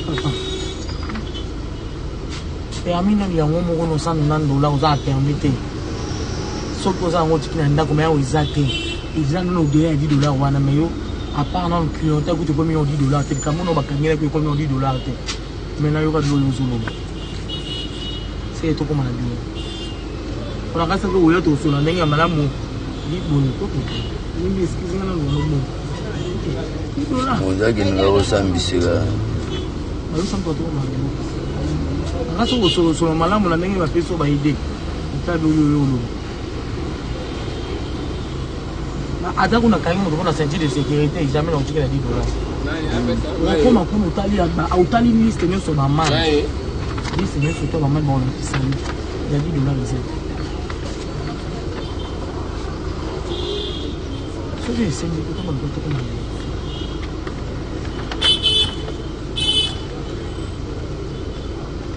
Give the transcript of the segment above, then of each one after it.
Papa. Permis nanu yango moko no 190 dollars oza na permis te. Soki oza yango otiki na ndako mais awa eza te. Eza nanu au-delà ya 10 dollars wana mais yo à part nanu clientèle kutu ekomi yo 10 dollars te likambo nao bakangelaki ekomi yo 10 dollars te. Mais nayoka biloko ozoloba. Seke tokoma na bino. Pona kasi ko oya tosola ndenge ya malamu liboni ko nimbi excuse nga nanu yango bon. Ozaki nga kosambisela. Bazosambisa tokoma na bino. Nga soki osolosolo malamu na ndenge bapesi yo ba idée. Otabi oyo oyo oloba. Ata kuna kangi moto mpona ceinture de sécurité jamais na kotikela 10 dollars. Okoma kuna otali otali liste nyonso ba mani. Liste nyonso to ba mani bakolakisa yo. Ya 10 dollars eza te. Soki esengi tokoma tokoma.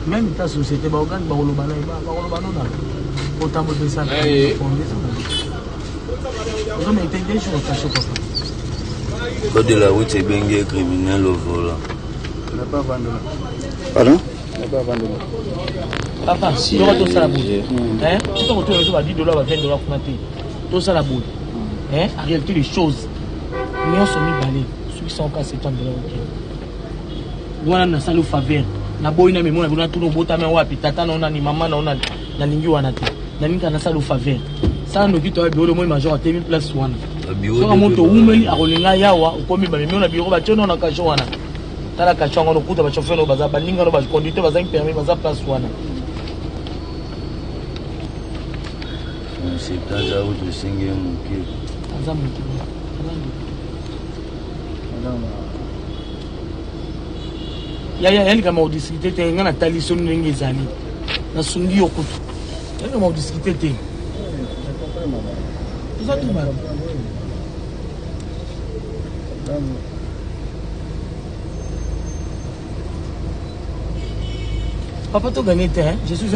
Meme ta société baogani bakoloba na bakoloba no na otambo epesaka ozo mérite deux jours kasho papa. Code de la route ebengi ye criminel au volant. Pardon? Papa, toka tosala boye. Soki otoyo ezo ba 10 dollars ba 20 dollars kuna te. Tosala boye. Hein? En réalité les choses. Nyonso mibale soki 170 dollars okende. Wana nasali yo faveur. Naboyi na memo na bino natuna obotami wapi, tata na yo nani, mama na yo nani. Nalingi wana te. Nalingi kaka nasala yo faveur. Sala noki toya bureau omoni major atemi place wana. Soki amoni towumeli akolinga yawa okomi bamemi yo na bureau batie yo na cachot wana. Tala cachot yango okuta ba chauffeur no baza baninga no ba conducteur bazangi permis baza place wana. Aza kutu esengi ye moke. Aza moke. Aza ndoki. Yaya ya likambo ya kodiskute te, ngai natali soni ndenge ezali, nasungi yo kutu ya likambo ya kodiskute te, toza tu bato. Papa to gagner te, hein? Je suis